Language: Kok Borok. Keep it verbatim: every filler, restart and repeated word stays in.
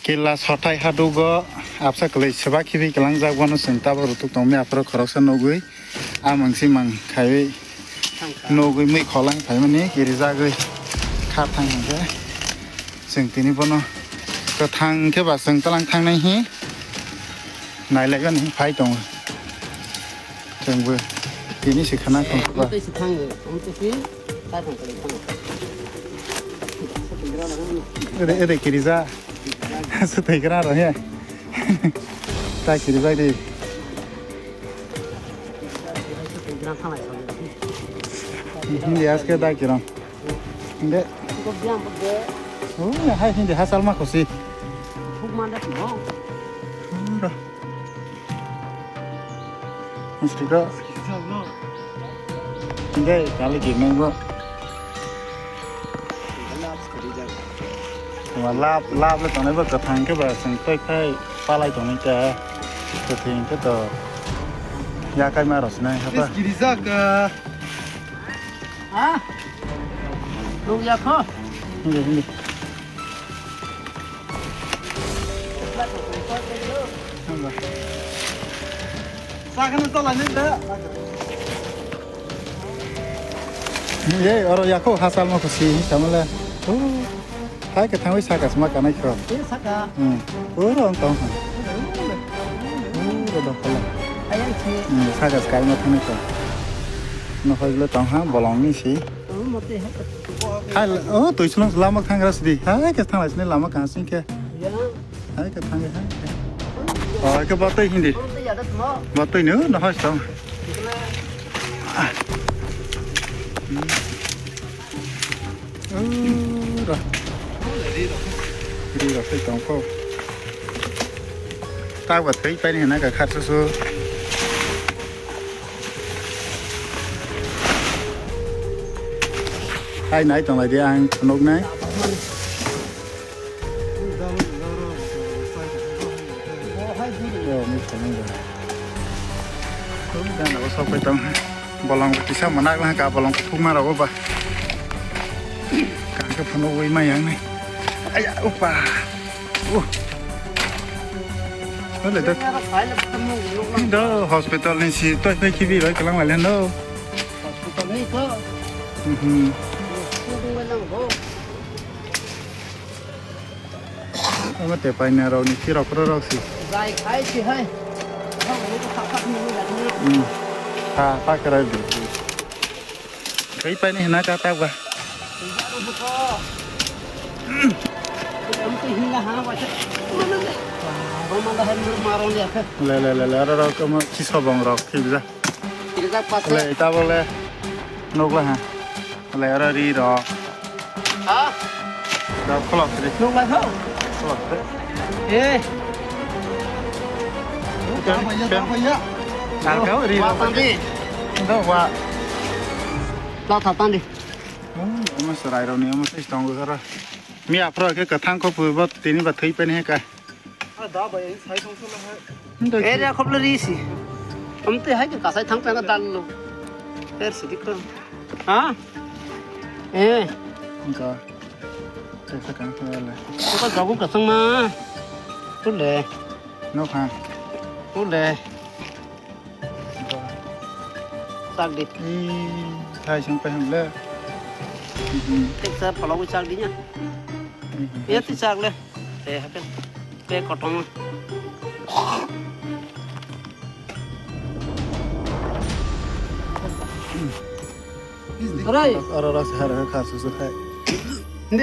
Kila sothai hadugo absa kwlwi swbak khibi kwlangjak, bono chwng tabuk rutuk tongmani aphuru khoroksa nugwi a mangsi mang khaiwi nugwi mui kholang phaimani kirijagwi kha thang hwnkhe chwng tini bono kwthang khe ba chwng tlang thangnai hi nailaigani phai tongo. Chwngbo tini se khana khon ba. Tei se thango, ang tei se ta thang kali thang. Ede, ede kirija. Su thai kra ro he. Ta kirija di. Hindi aske da kiram. Hindi. Oh, hai hindi hasal ma khusi. Ura. Mistiko. Hindi, kali gimeng bo. Wah, lap, lap le tongnai bo kwthang khe ba chwng thoi khai palai tongnai ta. Kwthwng khe to yakai ma rw sinai hapa. Kirijak, ah. Ha? Nukya kho? Hindi, hindi. Sakano tola ni da. Ye, oro yako hasal ma khusi, samala. Oh. Hai ka thangwi saka sma kanai kho. Tei saka. Hmm. Oro ang tong ha. Oro da pala. Ayang si. Hmm, saka skai ma thangwi kho. No hoi le tong ha, bolong ni si. Oh, mote hai. Hai, oh, tui sulung lama khangra sidi. Hai ka thang lai sini lama kang sing ke. Ya. Hai ka thang hai. Oh, ke batoi hindi. Oh, te ya da mo. Batoi ni, no hoi tong. Ura. Ri rok tei tong kho. Tak ba thai paini hwnna kha kharsusu. Hai nai tong lai di ang phunuk nai. Gana bo sok pai tong. Bolong kisa manak lang ka bolong kuthuk ma rok ba. Kang ke phano ui ma yang ni. Aya upa. Uh. Ole da. Do hospital ni si toi pai khibi bai kalang lai do. Hospital ni to. Mhm. Omo te paina rok ni phirok rok si. Jai khai si hai. Thang ni ko thak thak ni ni. Hmm. Ha, pa kara di. Kai paina hina ka ta ba. Am to hinga ha wa cha. Ro ma da hai mur ma ro le kha. Le, le, le, le, ro, ro, ko mo chi so bong rok, ki ja. Ki ja pa se. Le, ta bo le. Nok la ha. Le, ro, ri ro. Ha? Da, khulok sidi. Nung lai thang. Khulok sidi. Eh. Pen, pen. Nang kau ri. Wa tang di. Da, wa. La tha tang di. Hmm, omo serai rok ni, omo se tongo kara. Mi aphro ke kathang ko phu, bo tini ba thai pen he kai. Ah, da bai, sai thong thong hai. Ere khop le ri si. Am te hai ke kasai thang thang dal lo. Er si dik ko. Ha? Eh. Ka. Ka sa kan ko le. Ko ka jabu ka sang ma. Tu le. No kha. Tu le. Chak di. Ih, thai sung pai hum le. Tek sa phalok wi chak di nya. Ya ti chak le. Te hapen. Te kotong. Rai. Aro ras har har kha su su hai.